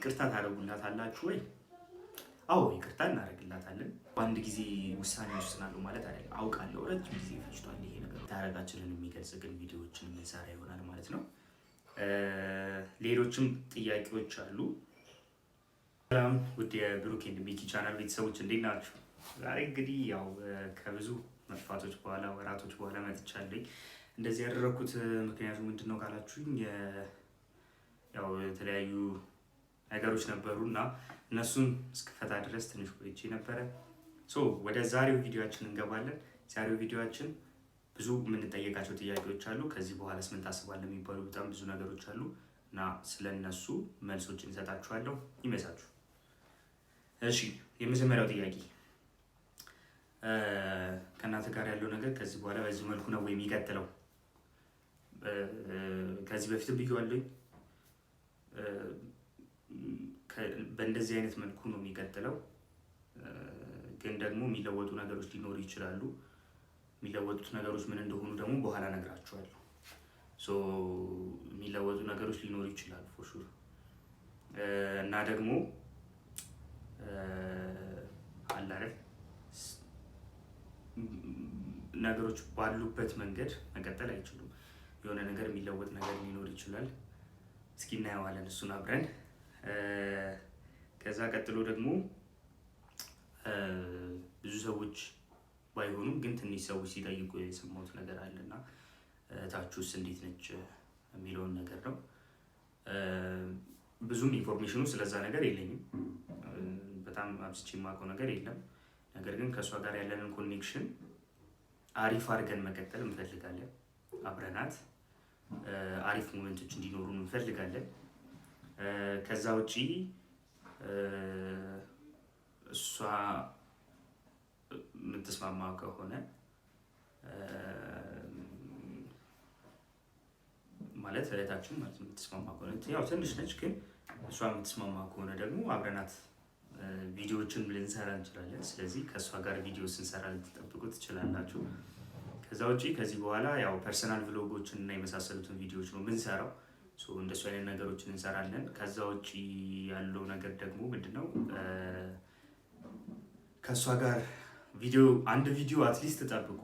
ይቅርታ ታደርጉላታላችሁ ወይ? አዎ፣ ይቅርታ እናደርግላታለን። በአንድ ጊዜ ውሳኔ ወስናለሁ ማለት አይደለም። አውቃለሁ ረጅም ጊዜ ፈጅቷል ይሄ ነገር። ታረጋችንን የሚገልጽ ግን ቪዲዮዎችን የምንሰራ ይሆናል ማለት ነው። ሌሎችም ጥያቄዎች አሉ። ሰላም ውድ የብሩክ and ሚኪ ቻናል ቤተሰቦች፣ እንዴት ናችሁ? ዛሬ እንግዲህ ያው ከብዙ መጥፋቶች በኋላ፣ ወራቶች በኋላ መጥቻለኝ። እንደዚህ ያደረግኩት ምክንያቱ ምንድን ነው ካላችሁኝ፣ ያው የተለያዩ ነገሮች ነበሩ እና እነሱን እስክፈታ ድረስ ትንሽ ቆይቼ ነበረ። So ወደ ዛሬው ቪዲዮችን እንገባለን። ዛሬው ቪዲዮችን ብዙ የምንጠየቃቸው ጥያቄዎች አሉ። ከዚህ በኋላስ ምን ታስባለህ የሚባሉ በጣም ብዙ ነገሮች አሉ እና ስለነሱ መልሶችን እንሰጣችኋለሁ። ይመቻችሁ። እሺ፣ የመጀመሪያው ጥያቄ፣ ከእናትህ ጋር ያለው ነገር ከዚህ በኋላ በዚህ መልኩ ነው ወይ የሚቀጥለው? ከዚህ በፊትም ብዬዋለሁኝ። በእንደዚህ አይነት መልኩ ነው የሚቀጥለው። ግን ደግሞ የሚለወጡ ነገሮች ሊኖሩ ይችላሉ። የሚለወጡት ነገሮች ምን እንደሆኑ ደግሞ በኋላ እነግራችኋለሁ። So የሚለወጡ ነገሮች ሊኖሩ ይችላሉ for sure። እና ደግሞ አለ አይደል፣ ነገሮች ባሉበት መንገድ መቀጠል አይችሉም። የሆነ ነገር የሚለወጥ ነገር ሊኖር ይችላል። እስኪ እናየዋለን እሱን አብረን። ከዛ ቀጥሎ ደግሞ ብዙ ሰዎች ባይሆኑም ግን ትንሽ ሰዎች ሲጠይቁ የሰማሁት ነገር አለ እና እህታችሁስ እንዴት ነች የሚለውን ነገር ነው። ብዙም information ኑ ስለዛ ነገር የለኝም። በጣም አብዝቼ የማውቀው ነገር የለም። ነገር ግን ከእሷ ጋር ያለንን connection አሪፍ አድርገን መቀጠል እንፈልጋለን። አብረናት አሪፍ moment ኦች እንዲኖሩን እንፈልጋለን። ከዛ ውጪ እሷ የምትስማማ ከሆነ፣ ማለት እህታችን ማለት ነው፣ የምትስማማ ከሆነ፣ ያው ትንሽ ነች፣ ግን እሷ የምትስማማ ከሆነ ደግሞ አብረናት ቪዲዮዎችን ልንሰራ እንችላለን። ስለዚህ ከእሷ ጋር ቪዲዮ ስንሰራ ልትጠብቁ ትችላላችሁ። ከዛ ውጪ ከዚህ በኋላ ያው personal vlog ኦችን እና የመሳሰሉትን ቪዲዮዎች ነው የምንሰራው። እንደሱ አይነት ነገሮችን እንሰራለን። ከዛ ውጪ ያለው ነገር ደግሞ ምንድነው? ከእሷ ጋር ቪዲዮ፣ አንድ ቪዲዮ at least ጠብቁ።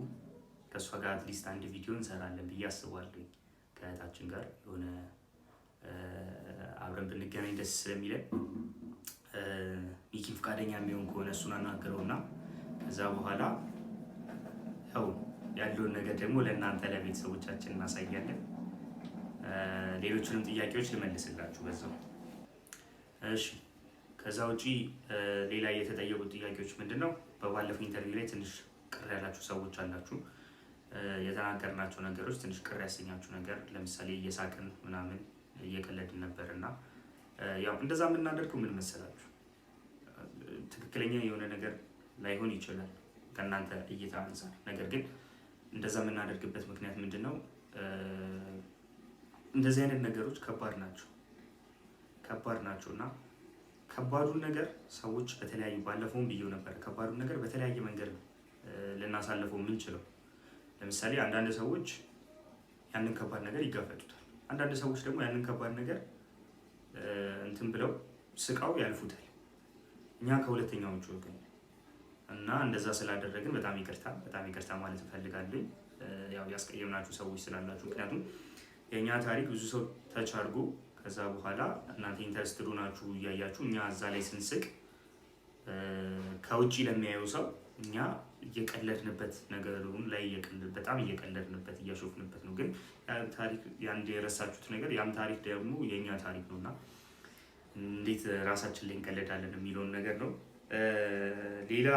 ከእሷ ጋር at least አንድ ቪዲዮ እንሰራለን ብዬ አስባለሁ። ከእህታችን ጋር የሆነ አብረን ብንገናኝ ደስ ስለሚለን፣ ሚኪም ፈቃደኛ የሚሆን ከሆነ እሱን አናግረውና ከዛ በኋላ ያው ያለውን ነገር ደግሞ ለእናንተ ለቤተሰቦቻችን እናሳያለን። ሌሎችንም ጥያቄዎች ልመልስላችሁ በዛው። እሺ፣ ከዛ ውጪ ሌላ የተጠየቁት ጥያቄዎች ምንድን ነው? በባለፈው interview ላይ ትንሽ ቅር ያላችሁ ሰዎች አላችሁ። የተናገርናቸው ነገሮች ትንሽ ቅር ያሰኛችሁ ነገር፣ ለምሳሌ እየሳቅን ምናምን እየቀለድን ነበር እና ያው እንደዛ የምናደርገው ምን መሰላችሁ፣ ትክክለኛ የሆነ ነገር ላይሆን ይችላል ከእናንተ እይታ አንጻር። ነገር ግን እንደዛ የምናደርግበት ምክንያት ምንድን ነው? እንደዚህ አይነት ነገሮች ከባድ ናቸው፣ ከባድ ናቸው እና ከባዱን ነገር ሰዎች በተለያዩ፣ ባለፈውም ብዬው ነበር፣ ከባዱን ነገር በተለያየ መንገድ ነው ልናሳልፈው የምንችለው። ለምሳሌ አንዳንድ ሰዎች ያንን ከባድ ነገር ይጋፈጡታል። አንዳንድ ሰዎች ደግሞ ያንን ከባድ ነገር እንትን ብለው ስቀው ያልፉታል። እኛ ከሁለተኛዎቹ ወገን እና እንደዛ ስላደረግን በጣም ይቅርታ፣ በጣም ይቅርታ ማለት እፈልጋለሁ። ያው ያስቀየምናችሁ ሰዎች ስላላችሁ፣ ምክንያቱም የእኛ ታሪክ ብዙ ሰው touch አድርጎ ከዛ በኋላ እናንተ interested ሆናችሁ እያያችሁ እኛ እዛ ላይ ስንስቅ ከውጭ ለሚያየው ሰው እኛ እየቀለድንበት፣ ነገሩን ላይ በጣም እየቀለድንበት፣ እያሾፍንበት ነው። ግን ታሪክ የአንድ የረሳችሁት ነገር ያም ታሪክ ደግሞ የእኛ ታሪክ ነው እና እንዴት ራሳችን ላይ እንቀለዳለን የሚለውን ነገር ነው። ሌላ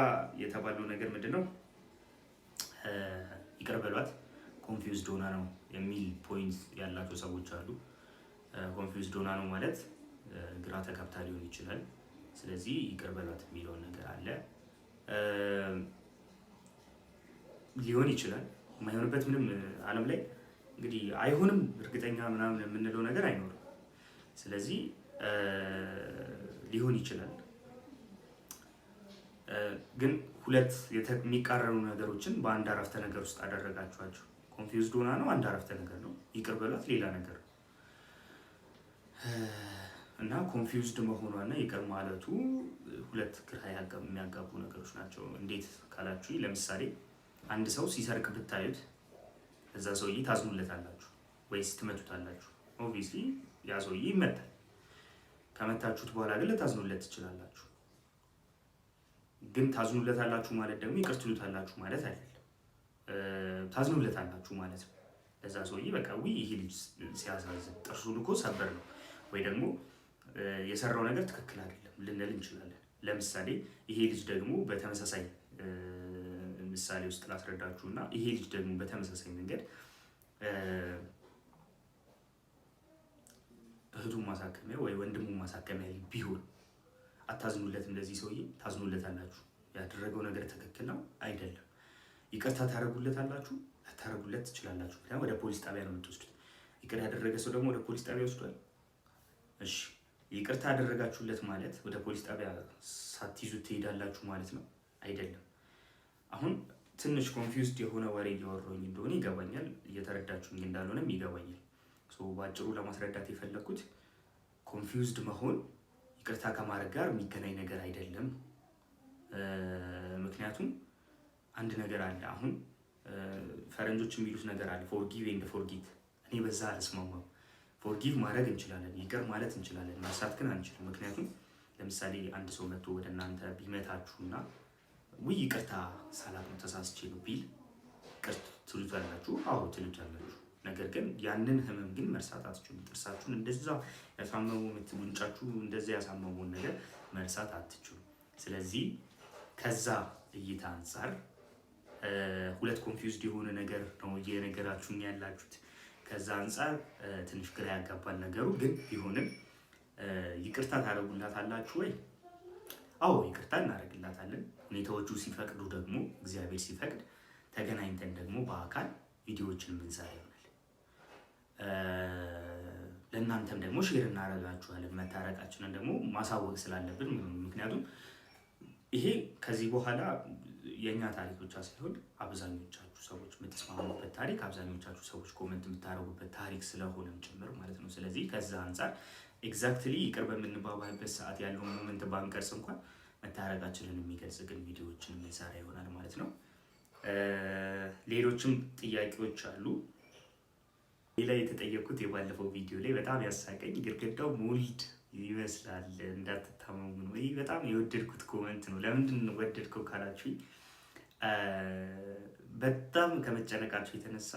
የተባለው ነገር ምንድን ነው? ይቅር በሏት፣ confused ሆና ነው የሚል point ያላቸው ሰዎች አሉ። Confused ሆና ነው ማለት ግራ ተጋብታ ሊሆን ይችላል። ስለዚህ ይቅር በሏት የሚለውን ነገር አለ። ሊሆን ይችላል። የማይሆንበት ምንም ዓለም ላይ እንግዲህ አይሆንም እርግጠኛ ምናምን የምንለው ነገር አይኖርም። ስለዚህ ሊሆን ይችላል። ግን ሁለት የሚቃረኑ ነገሮችን በአንድ አረፍተ ነገር ውስጥ አደረጋችኋቸው። Confused ሆና ነው አንድ አረፍተ ነገር ነው። ይቅር በሏት ሌላ ነገር ነው። እና confused መሆኗና ይቅር ማለቱ ሁለት ግራ የሚያጋቡ ነገሮች ናቸው። እንዴት ካላችሁ፣ ለምሳሌ አንድ ሰው ሲሰርቅ ብታዩት እዛ ሰውዬ ታዝኑለታላችሁ ወይስ ትመቱታላችሁ? Obviously ያ ሰውዬ ይመታል። ከመታችሁት በኋላ ግን ልታዝኑለት ትችላላችሁ። ግን ታዝኑለታላችሁ ማለት ደግሞ ይቅር ትሉታላችሁ ማለት አይደለም። ታዝኑለታላችሁ ማለት ነው። ለዛ ሰውዬ በቃ ውይ ይሄ ልጅ ሲያሳዝን ጥርሱን እኮ ሰበር ነው ወይ ደግሞ የሰራው ነገር ትክክል አይደለም ልንል እንችላለን። ለምሳሌ ይሄ ልጅ ደግሞ በተመሳሳይ ምሳሌ ውስጥ ላስረዳችሁ እና ይሄ ልጅ ደግሞ በተመሳሳይ መንገድ እህቱን ማሳከሚያ ወይ ወንድሙን ማሳከሚያ ቢሆን አታዝኑለትም? ለዚህ ሰውዬ ታዝኑለታላችሁ። ያደረገው ነገር ትክክል ነው አይደለም። ይቅርታ ታደርጉለታላችሁ? ላታደርጉለት ትችላላችሁ። ምክንያቱም ወደ ፖሊስ ጣቢያ ነው የምትወስዱት። ይቅር ያደረገ ሰው ደግሞ ወደ ፖሊስ ጣቢያ ይወስዷል። እሺ፣ ይቅርታ ያደረጋችሁለት ማለት ወደ ፖሊስ ጣቢያ ሳትይዙት ትሄዳላችሁ ማለት ነው? አይደለም። አሁን ትንሽ confused የሆነ ወሬ እያወራሁኝ እንደሆነ ይገባኛል። እየተረዳችሁኝ እንዳልሆነም ይገባኛል። በአጭሩ ለማስረዳት የፈለግኩት confused መሆን ይቅርታ ከማድረግ ጋር የሚገናኝ ነገር አይደለም። ምክንያቱም አንድ ነገር አለ። አሁን ፈረንጆች የሚሉት ነገር አለ፣ forgive and forget። እኔ በዛ አልስማማም። Forgive ማድረግ እንችላለን፣ ይቅር ማለት እንችላለን፣ መርሳት ግን አንችልም። ምክንያቱም ለምሳሌ አንድ ሰው መጥቶ ወደ እናንተ ቢመታችሁና ውይ ይቅርታ ሳላቅ ነው፣ ተሳስቼ ነው ቢል ይቅር ትሉታላችሁ? አዎ ትሉታላችሁ። ነገር ግን ያንን ህመም ግን መርሳት አትችሉም። ጥርሳችሁን እንደዛ ያሳመሙ፣ ጉንጫችሁ እንደዛ ያሳመመውን ነገር መርሳት አትችሉም። ስለዚህ ከዛ እይታ አንጻር ሁለት confused የሆነ ነገር ነው እየነገራችሁኝ ያላችሁት። ከዛ አንጻር ትንሽ ግራ ያጋባል ነገሩ። ግን ቢሆንም ይቅርታ ታደርጉላታላችሁ ወይ? አዎ፣ ይቅርታ እናደርግላታለን። ሁኔታዎቹ ሲፈቅዱ ደግሞ፣ እግዚአብሔር ሲፈቅድ ተገናኝተን ደግሞ በአካል ቪዲዮዎችን የምንሰራ ይሆናል። ለእናንተም ደግሞ share እናደርጋችኋለን። መታረቃችንን ደግሞ ማሳወቅ ስላለብን፣ ምክንያቱም ይሄ ከዚህ በኋላ የእኛ ታሪክ ብቻ ሳይሆን አብዛኞቻችሁ ሰዎች የምትስማሙበት ታሪክ፣ አብዛኞቻችሁ ሰዎች comment የምታደርጉበት ታሪክ ስለሆነም ጭምር ማለት ነው። ስለዚህ ከዛ አንጻር exactly ይቅር በምንባባልበት ሰዓት ያለውን moment ባንቀርጽ እንኳን መታረቃችንን የሚገልጽ ግን ቪዲዮዎችን የምንሰራ ይሆናል ማለት ነው። ሌሎችም ጥያቄዎች አሉ። ሌላ የተጠየኩት የባለፈው ቪዲዮ ላይ በጣም ያሳቀኝ ግድግዳው mold ይመስላል እንዳትታመሙ ነው። ይህ በጣም የወደድኩት comment ነው። ለምንድን ነው ወደድከው ካላችሁኝ፣ በጣም ከመጨነቃችሁ የተነሳ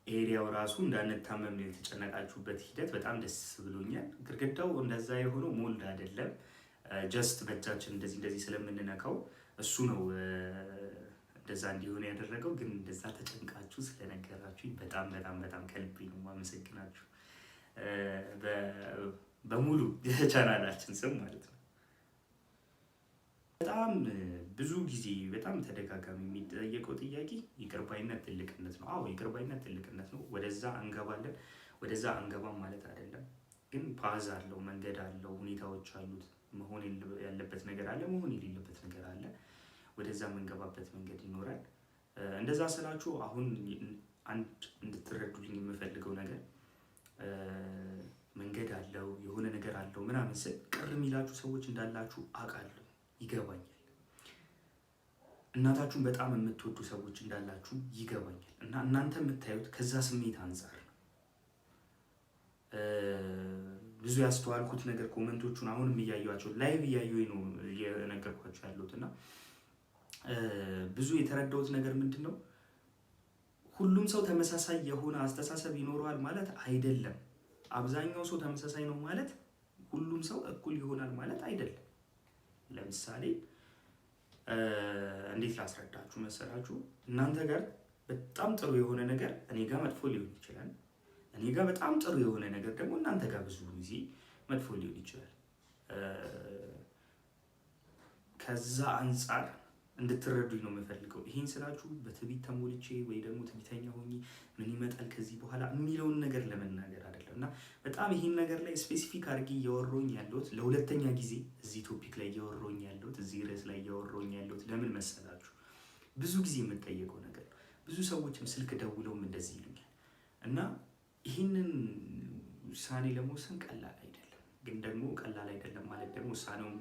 area ው ራሱ እንዳንታመም የተጨነቃችሁበት ሂደት በጣም ደስ ብሎኛል። ግድግዳው እንደዛ የሆነው mold አይደለም፣ just በእጃችን እንደዚህ እንደዚህ ስለምንነካው እሱ ነው እንደዛ እንዲሆን ያደረገው። ግን እንደዛ ተጨንቃችሁ ስለነገራችሁኝ በጣም በጣም በጣም ከልቤ ነው የማመሰግናችሁ በሙሉ የቻናላችን ስም ማለት ነው። በጣም ብዙ ጊዜ በጣም ተደጋጋሚ የሚጠየቀው ጥያቄ ይቅር ባይነት ትልቅነት ነው። አዎ፣ ይቅር ባይነት ትልቅነት ነው። ወደዛ እንገባለን፣ ወደዛ አንገባም ማለት አይደለም። ግን path አለው፣ መንገድ አለው፣ ሁኔታዎች አሉት። መሆን ያለበት ነገር አለ፣ መሆን የሌለበት ነገር አለ። ወደዛ የምንገባበት መንገድ ይኖራል። እንደዛ ስላችሁ አሁን አንድ እንድትረዱልኝ የምፈልገው ነገር መንገድ አለው፣ የሆነ ነገር አለው ምናምን ስል ቅር የሚላችሁ ሰዎች እንዳላችሁ አውቃለሁ፣ ይገባኛል። እናታችሁን በጣም የምትወዱ ሰዎች እንዳላችሁ ይገባኛል። እና እናንተ የምታዩት ከዛ ስሜት አንጻር ነው። ብዙ ያስተዋልኩት ነገር comment ኦቹን አሁንም እያየኋቸው፣ live እያየሁኝ ነው እየነገርኳቸው ያለሁት። እና ብዙ የተረዳሁት ነገር ምንድን ነው? ሁሉም ሰው ተመሳሳይ የሆነ አስተሳሰብ ይኖረዋል ማለት አይደለም። አብዛኛው ሰው ተመሳሳይ ነው ማለት ሁሉም ሰው እኩል ይሆናል ማለት አይደለም። ለምሳሌ እንዴት ላስረዳችሁ መሰላችሁ? እናንተ ጋር በጣም ጥሩ የሆነ ነገር እኔ ጋር መጥፎ ሊሆን ይችላል። እኔ ጋር በጣም ጥሩ የሆነ ነገር ደግሞ እናንተ ጋር ብዙ ጊዜ መጥፎ ሊሆን ይችላል። ከዛ አንጻር እንድትረዱኝ ነው የምፈልገው። ይሄን ስላችሁ በትዕቢት ተሞልቼ ወይ ደግሞ ትዕቢተኛ ሆኜ ምን ይመጣል ከዚህ በኋላ የሚለውን ነገር ለመናገር አይደለም። እና በጣም ይሄን ነገር ላይ specific አድርጌ እያወራሁኝ ያለሁት፣ ለሁለተኛ ጊዜ እዚህ topic ላይ እያወራሁኝ ያለሁት፣ እዚህ ርዕስ ላይ እያወራሁኝ ያለሁት ለምን መሰላችሁ? ብዙ ጊዜ የምጠየቀው ነገር ነው። ብዙ ሰዎችም ስልክ ደውለውም እንደዚህ ይሉኛል። እና ይህንን ውሳኔ ለመወሰን ቀላል አይደለም። ግን ደግሞ ቀላል አይደለም ማለት ደግሞ ውሳኔውም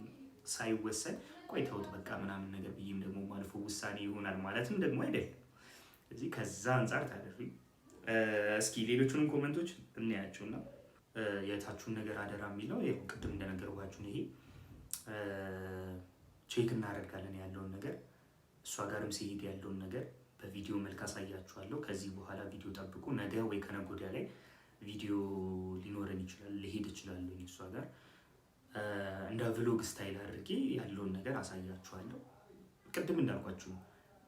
ሳይወሰን ቆይ ተውት በቃ ምናምን ነገር ብዬም ደግሞ ማልፎ ውሳኔ ይሆናል ማለትም ደግሞ አይደለም። ስለዚህ ከዛ አንጻር ታደርጉኝ። እስኪ ሌሎቹንም comment ኦች እናያቸውና የታችሁን ነገር አደራ የሚለው ይኸው ቅድም እንደነገርኳችሁ ይሄ check እናደርጋለን ያለውን ነገር፣ እሷ ጋርም ሲሄድ ያለውን ነገር በቪዲዮ መልክ አሳያችኋለሁ። ከዚህ በኋላ ቪዲዮ ጠብቁ። ነገ ወይ ከነገ ወዲያ ላይ ቪዲዮ ሊኖረን ይችላል። ልሄድ እችላለሁ እሷ ጋር፣ እንደ vlog style አድርጌ ያለውን ነገር አሳያችኋለሁ። ቅድም እንዳልኳችሁ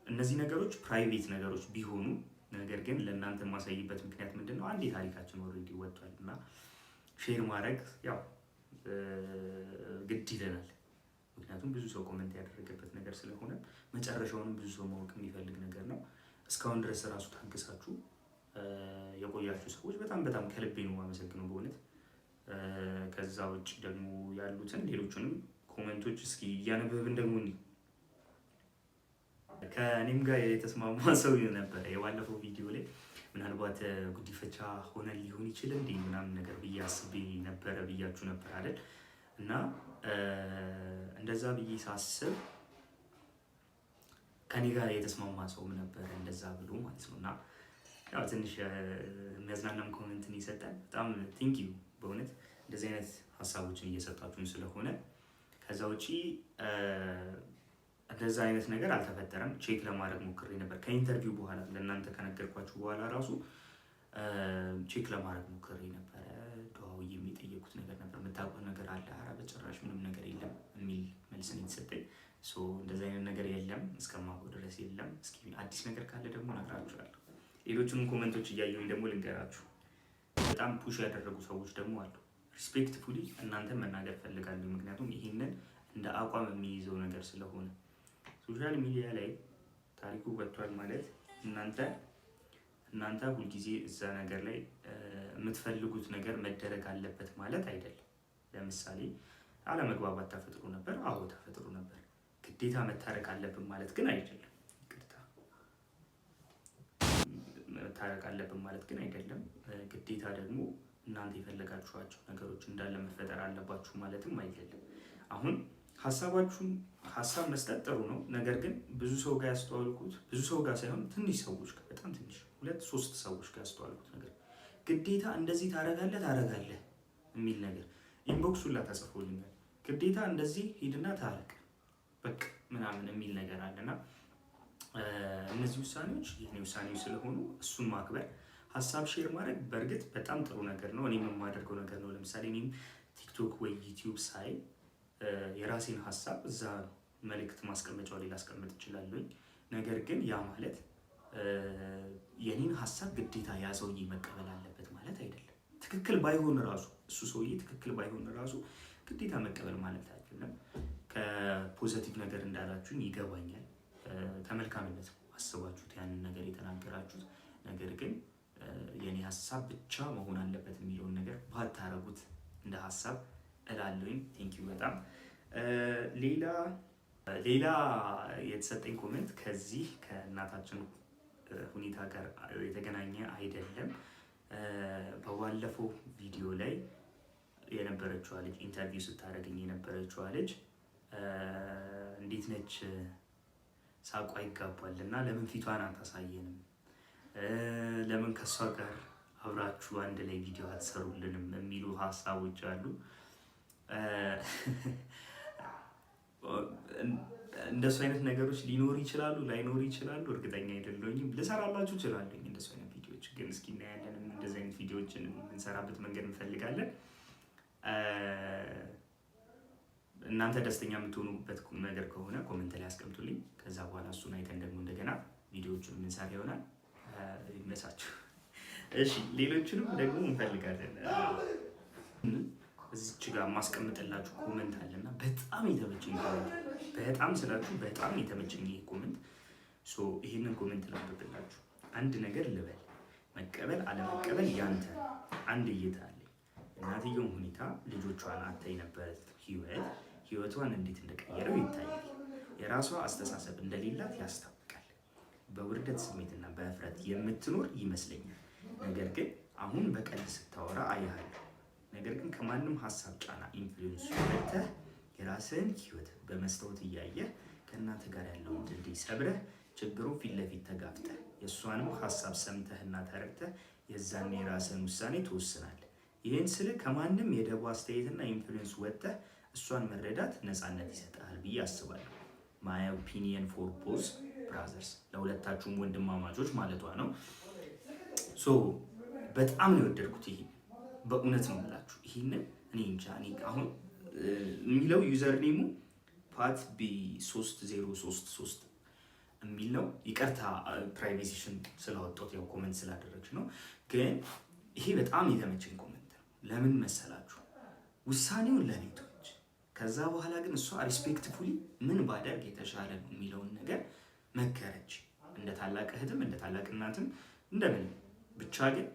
እነዚህ ነገሮች private ነገሮች ቢሆኑ፣ ነገር ግን ለእናንተ የማሳይበት ምክንያት ምንድን ነው? አንድ የታሪካችን already ወጥቷል እና share ማድረግ ያው ግድ ይለናል። ምክንያቱም ብዙ ሰው comment ያደረገበት ነገር ስለሆነ መጨረሻውንም ብዙ ሰው ማወቅ የሚፈልግ ነገር ነው። እስካሁን ድረስ እራሱ ታግሳችሁ የቆያችሁ ሰዎች በጣም በጣም ከልቤ ነው የማመሰግነው በእውነት። ከዛ ውጭ ደግሞ ያሉትን ሌሎቹንም comment ኦች እስኪ እያነበብን ደግሞ ከእኔም ጋር የተስማማ ሰው ነበረ። የባለፈው ቪዲዮ ላይ ምናልባት ጉዲፈቻ ሆነን ሊሆን ይችል እንዲህ ምናምን ነገር ብዬ አስቤ ነበረ ብያችሁ ነበር አይደል? እና እንደዛ ብዬ ሳስብ ከኔ ጋር የተስማማ ሰውም ነበረ እንደዛ ብሎ ማለት ነው። እና ያው ትንሽ የሚያዝናናም comment ን ይሰጣል። በጣም thank you በእውነት እንደዚህ አይነት ሀሳቦችን እየሰጣችሁን ስለሆነ። ከዛ ውጪ እንደዛ አይነት ነገር አልተፈጠረም። Check ለማድረግ ሞክሬ ነበር ከ interview በኋላ፣ ለእናንተ ከነገርኳችሁ በኋላ ራሱ check ለማድረግ ሞክሬ ነበረ። ደዋውዬ የሚጠየቁት ነገር ነበር። የምታውቀው ነገር አለ? ኧረ በጭራሽ ምንም ነገር የለም የሚል መልስ ነው የተሰጠኝ። እንደዚ አይነት ነገር የለም፣ እስከማውቀው ድረስ የለም። እስኪ አዲስ ነገር ካለ ደግሞ እነግራችኋለሁ። ሌሎቹንም comment ኦች እያየሁኝ ደግሞ ልንገራችሁ። በጣም push ያደረጉ ሰዎች ደግሞ አሉ። Respectfully እናንተን መናገር ፈልጋለሁ። ምክንያቱም ይሄንን እንደ አቋም የሚይዘው ነገር ስለሆነ፣ social media ላይ ታሪኩ ወጥቷል ማለት እናንተ ሁልጊዜ እዛ ነገር ላይ የምትፈልጉት ነገር መደረግ አለበት ማለት አይደለም። ለምሳሌ አለመግባባት ተፈጥሮ ነበር። አዎ ተፈጥሮ ነበር። ግዴታ መታረቅ አለብን ማለት ግን አይደለም። ይቅርታ፣ መታረቅ አለብን ማለት ግን አይደለም። ግዴታ ደግሞ እናንተ የፈለጋችኋቸው ነገሮች እንዳለ መፈጠር አለባችሁ ማለትም አይደለም። አሁን ሀሳባችሁን ሀሳብ መስጠት ጥሩ ነው። ነገር ግን ብዙ ሰው ጋር ያስተዋልኩት፣ ብዙ ሰው ጋር ሳይሆን ትንሽ ሰዎች ጋር፣ በጣም ትንሽ ሁለት ሶስት ሰዎች ጋር ያስተዋልኩት ነገር ግዴታ እንደዚህ ታረጋለህ ታረጋለህ የሚል ነገር inbox ሁላ ተጽፎልኛል። ግዴታ እንደዚህ ሂድና ታረቅ በቃ ምናምን የሚል ነገር አለና እነዚህ ውሳኔዎች የኔ ውሳኔዎች ስለሆኑ እሱን ማክበር፣ ሀሳብ share ማድረግ በእርግጥ በጣም ጥሩ ነገር ነው። እኔም የማደርገው ነገር ነው። ለምሳሌ እኔም ቲክቶክ ወይ ዩቲዩብ ሳይ የራሴን ሀሳብ እዛ መልእክት ማስቀመጫው ላይ ላስቀምጥ እችላለሁኝ። ነገር ግን ያ ማለት የኔን ሀሳብ ግዴታ ያ ሰውዬ መቀበል አለበት ማለት አይደለም። ትክክል ባይሆን ራሱ፣ እሱ ሰውዬ ትክክል ባይሆን ራሱ ግዴታ መቀበል ማለት አይደለም። ከ positive ነገር እንዳላችሁኝ ይገባኛል። ከመልካምነት ነው አስባችሁት ያንን ነገር የተናገራችሁት። ነገር ግን የኔ ሀሳብ ብቻ መሆን አለበት የሚለውን ነገር ባታረጉት እንደ ሀሳብ እላለሁኝ። Thank you በጣም። ሌላ ሌላ የተሰጠኝ comment ከዚህ ከእናታችን ሁኔታ ጋር የተገናኘ አይደለም። በባለፈው ቪዲዮ ላይ የነበረችዋ ልጅ፣ interview ስታደርገኝ የነበረችዋ ልጅ እንዴት ነች? ሳቋ ይጋባል እና ለምን ፊቷን አታሳየንም? ለምን ከእሷ ጋር አብራችሁ አንድ ላይ ቪዲዮ አትሰሩልንም? የሚሉ ሀሳቦች አሉ። እንደሱ አይነት ነገሮች ሊኖሩ ይችላሉ፣ ላይኖሩ ይችላሉ፣ እርግጠኛ አይደለሁኝም። ልሰራላችሁ እችላለሁኝ እንደሱ አይነት ቪዲዮዎች፣ ግን እስኪ እናያለን። እንደዚህ አይነት ቪዲዮዎችን የምንሰራበት መንገድ እንፈልጋለን። እናንተ ደስተኛ የምትሆኑበት ነገር ከሆነ comment ላይ አስቀምጡልኝ። ከዛ በኋላ እሱን አይተን ደግሞ እንደገና ቪዲዮዎቹን የምንሰራ ይሆናል። ይመቻችሁ። እሺ፣ ሌሎችንም ደግሞ እንፈልጋለን። እዚች ጋር የማስቀምጥላችሁ comment አለና በጣም የተመቸኝ comment፣ በጣም ስላችሁ በጣም የተመቸኝ ይሄ comment። So ይሄንን comment ላንብብላችሁ። አንድ ነገር ልበል፣ መቀበል አለመቀበል ያንተ፣ አንድ እይታ አለኝ። እናትየውን ሁኔታ ልጆቿን አታ የነበረት ህይወት ህይወቷን እንዴት እንደቀየረው ይታያል። የራሷ አስተሳሰብ እንደሌላት ያስታውቃል። በውርደት ስሜትና በእፍረት የምትኖር ይመስለኛል። ነገር ግን አሁን በቀልድ ስታወራ አያለሁ። ነገር ግን ከማንም ሀሳብ ጫና influence ወጥተህ የራስህን ህይወት በመስታወት እያየህ ከእናትህ ጋር ያለውን ድልድይ ሰብረህ ችግሩ ፊት ለፊት ተጋፍተህ የእሷንም ሀሳብ ሰምተህና ተረድተህ የዛን የራስህን ውሳኔ ትወስናለህ። ይህን ስልህ ከማንም የደቦ አስተያየትና influence ወጥተህ እሷን መረዳት ነፃነት ይሰጥሃል ብዬ አስባለሁ። My opinion for both brothers፣ ለሁለታችሁም ወንድማማቾች ማለቷ ነው። So በጣም ነው የወደድኩት። ይሄ በእውነት ነው የምላችሁ። ይሄንን እኔ እንጃ፣ እኔ አሁን የሚለው username ኡ ፓት B 3033 የሚል ነው። ይቅርታ privacy ሽን ስላወጣሁት፣ ያው comment ስላደረግሽ ነው። ግን ይሄ በጣም የተመቸኝ comment ነው። ለምን መሰላችሁ? ውሳኔውን ለኔ ተወች። ከዛ በኋላ ግን እሷ respectfully ምን ባደርግ የተሻለ ነው የሚለውን ነገር መከረች። እንደ ታላቅ እህትም እንደ ታላቅ እናትም እንደምን ብቻ ግን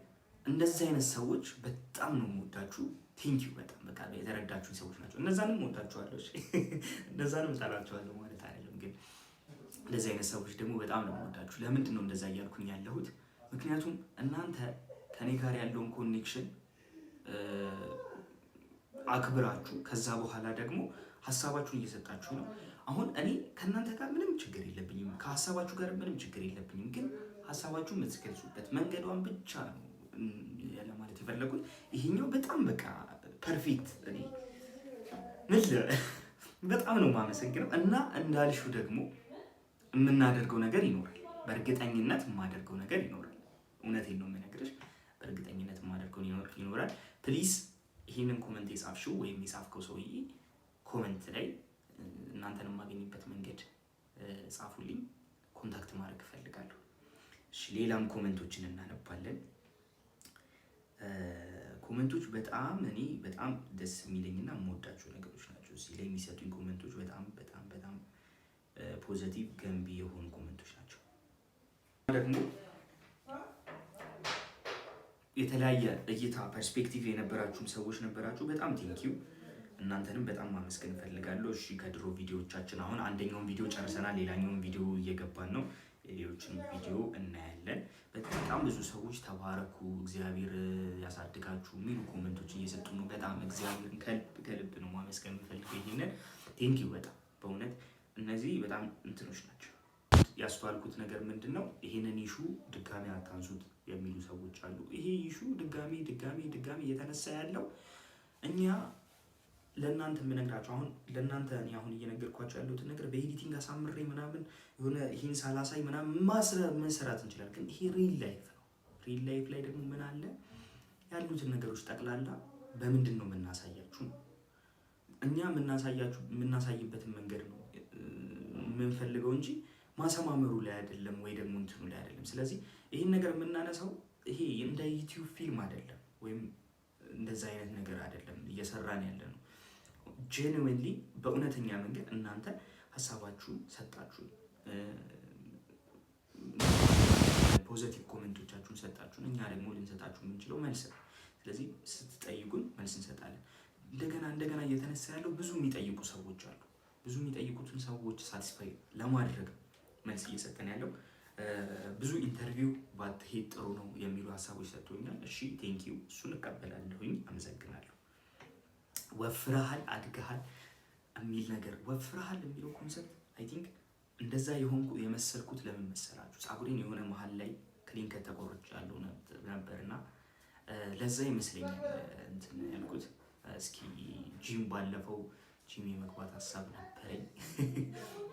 እንደዚህ አይነት ሰዎች በጣም ነው የምወዳችሁ። Thank you፣ በጣም በቃ የተረዳችሁኝ ሰዎች ናቸው። እነዛንም እወዳችኋለሁ፣ እነዛንም እጠላችኋለሁ ማለት አይደለም። ግን እንደዚህ አይነት ሰዎች ደግሞ በጣም ነው የምወዳችሁ። ለምንድን ነው እንደዛ እያልኩኝ ያለሁት? ምክንያቱም እናንተ ከኔ ጋር ያለውን connection አክብራችሁ ከዛ በኋላ ደግሞ ሀሳባችሁን እየሰጣችሁ ነው። አሁን እኔ ከእናንተ ጋር ምንም ችግር የለብኝም፣ ከሀሳባችሁ ጋር ምንም ችግር የለብኝም። ግን ሀሳባችሁን የምትገልጹበት መንገዷን ብቻ ነው ለማለት የፈለጉት። ይሄኛው በጣም በቃ perfect፣ እኔ ምን በጣም ነው የማመሰግነው። እና እንዳልሽው ደግሞ የምናደርገው ነገር ይኖራል። በእርግጠኝነት የማደርገው ነገር ይኖራል። እውነቴን ነው የምነግርሽ። በእርግጠኝነት የማደርገው ይኖራል። Please ይህንን comment የጻፍሽው ወይም የጻፍከው ሰውዬ comment ላይ እናንተን የማገኝበት መንገድ ጻፉልኝ። Contact ማድረግ እፈልጋለሁ። እሺ፣ ሌላም comment ኦችን እናነባለን። Comment ኦች በጣም እኔ በጣም ደስ የሚለኝና የምወዳቸው ነገሮች ናቸው። እዚህ ላይ የሚሰጡኝ comment ኦች በጣም በጣም በጣም positive፣ ገንቢ የሆኑ comment ኦች ናቸው። ደግሞ የተለያየ እይታ perspective የነበራችሁም ሰዎች ነበራችሁ። በጣም thank you። እናንተንም በጣም ማመስገን እፈልጋለሁ። እሺ፣ ከድሮ ቪዲዮዎቻችን አሁን አንደኛውን ቪዲዮ ጨርሰናል። ሌላኛውን ቪዲዮ እየገባን ነው። ሌሎችን ቪዲዮ እናያለን። በጣም ብዙ ሰዎች ተባረኩ፣ እግዚአብሔር ያሳድጋችሁ የሚሉ comment ኦች እየሰጡ ነው። በጣም እግዚአብሔርን ከልብ ከልብ ነው ማመስገን የምፈልገው። ይሄንን thank you በጣም፣ በእውነት እነዚህ በጣም እንትኖች ናቸው። ያስተዋልኩት ነገር ምንድን ነው? ይሄንን issue ድጋሚ አታንሱት የሚሉ ሰዎች አሉ። ይሄ issue ድጋሚ ድጋሚ ድጋሚ እየተነሳ ያለው እኛ ለእናንተ የምነግራቸው፣ አሁን ለእናንተ እኔ አሁን እየነገርኳቸው ያለሁትን ነገር በ editing አሳምሬ ምናምን የሆነ ይህን ሳላሳይ ምናምን መስራት እንችላለን። ግን ይሄ real life ነው። Real life ላይ ደግሞ ምን አለ፣ ያሉትን ነገሮች ጠቅላላ በምንድን ነው የምናሳያችሁ ነው። እኛ የምናሳያችሁ የምናሳይበትን መንገድ ነው የምንፈልገው እንጂ ማሰማመሩ ላይ አይደለም፣ ወይ ደግሞ እንትኑ ላይ አይደለም። ስለዚህ ይህን ነገር የምናነሳው ይሄ እንደ YouTube ፊልም አይደለም፣ ወይም እንደዛ አይነት ነገር አይደለም እየሰራን ያለ ነው። Genuinely በእውነተኛ መንገድ እናንተ ሀሳባችሁን ሰጣችሁ፣ positive comment ኦቻችሁን ሰጣችሁን፣ እኛ ደግሞ ልንሰጣችሁ የምንችለው መልስ ነው። ስለዚህ ስትጠይቁን መልስ እንሰጣለን። እንደገና እንደገና እየተነሳ ያለው ብዙ የሚጠይቁ ሰዎች አሉ። ብዙ የሚጠይቁትን ሰዎች satisfy ለማድረግ መልስ እየሰጠን ያለው። ብዙ interview ባትሄድ ጥሩ ነው የሚሉ ሀሳቦች ሰጥቶኛል። እሺ፣ thank you፣ እሱን እቀበላለሁኝ። አመሰግናለሁ። ወፍረሃል፣ አድገሃል የሚል ነገር፣ ወፍረሃል የሚለው concept I think እንደዛ የሆንኩ የመሰልኩት ለምን መሰላችሁ? ፀጉሬን የሆነ መሀል ላይ clean cut ተቆርጫለሁ ነበር እና ለዛ ይመስለኛል እንትን ያልኩት። እስኪ ጂም፣ ባለፈው ጂም የመግባት ሀሳብ ነበረኝ።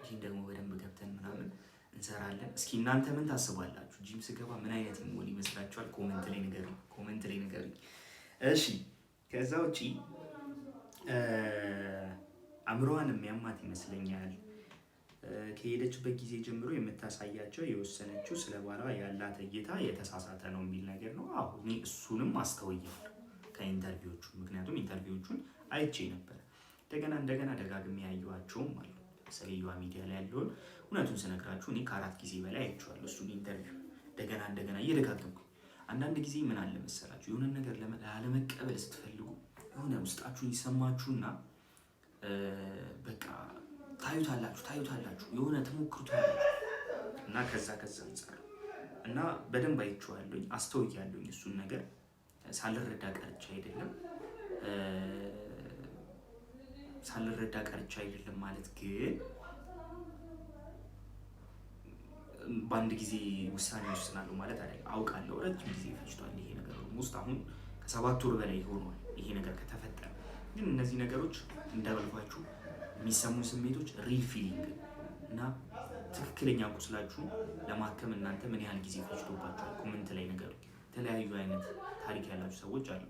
ጂም ደግሞ በደንብ ገብተን ምናምን እንሰራለን። እስኪ እናንተ ምን ታስባላችሁ? ጂም ስገባ ምን አይነት መሆን ይመስላችኋል? Comment ላይ ንገሩኝ። Comment ላይ ንገሩኝ። እሺ፣ ከዛ ውጪ አእምሮዋን የሚያማት ይመስለኛል። ከሄደችበት ጊዜ ጀምሮ የምታሳያቸው የወሰነችው ስለ ባሏ ያላት እይታ የተሳሳተ ነው የሚል ነገር ነው። አዎ፣ እኔ እሱንም አስተውያለሁ ከ interview ዎቹ፣ ምክንያቱም interview ዎቹን አይቼ ነበር። እንደገና እንደገና ደጋግሜ ያየኋቸውም አሉ። ለምሳሌ ዩዋ ሚዲያ ላይ ያለውን እውነቱን ስነግራችሁ እኔ ከአራት ጊዜ በላይ አይቼዋለሁ እሱን interview እንደገና እንደገና እየደጋገምኩ። አንዳንድ ጊዜ ምን አለ መሰላችሁ፣ የሆነ ነገር ላለመቀበል ስትፈልጉ የሆነ ውስጣችሁን ይሰማችሁና በቃ ታዩታላችሁ ታዩታላችሁ፣ የሆነ ትሞክሩታላችሁ እና ከዛ ከዛ አንጻር እና በደንብ አይቼዋለሁኝ፣ አስተውያለሁኝ። እሱን ነገር ሳልረዳ ቀርቼ አይደለም። ሳልረዳ ቀርቼ አይደለም ማለት ግን በአንድ ጊዜ ውሳኔ ወስናለሁ ማለት አይደለም። አውቃለሁ ረጅም ጊዜ ፈጅቷል ይሄ ነገር፣ ውስጥ አሁን ከ7 ወር በላይ ሆኗል ይሄ ነገር ከተፈጠረ። ግን እነዚህ ነገሮች እንዳልኳችሁ የሚሰሙን ስሜቶች real feeling እና ትክክለኛ ቁስላችሁን ለማከም እናንተ ምን ያህል ጊዜ ፈጅቶባችኋል? Comment ላይ ነገሩ። የተለያዩ አይነት ታሪክ ያላችሁ ሰዎች አሉ።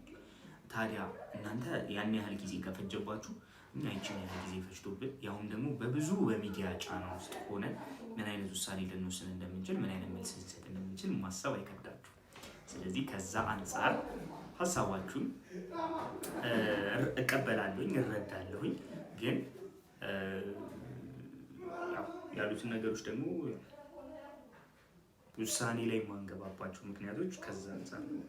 ታዲያ እናንተ ያን ያህል ጊዜ ከፈጀባችሁ እኛ ይችን ያህል ጊዜ ፈጅቶብን ያሁን ደግሞ በብዙ በሚዲያ ጫና ውስጥ ሆነን ምን አይነት ውሳኔ ልንወስን እንደምንችል፣ ምን አይነት መልስ ልንሰጥ እንደምንችል ማሰብ አይከብዳችሁ። ስለዚህ ከዛ አንጻር ሀሳባችሁን እቀበላለሁኝ፣ እረዳለሁኝ። ግን ያሉትን ነገሮች ደግሞ ውሳኔ ላይ የማንገባባቸው ምክንያቶች ከዛ አንጻር ነው።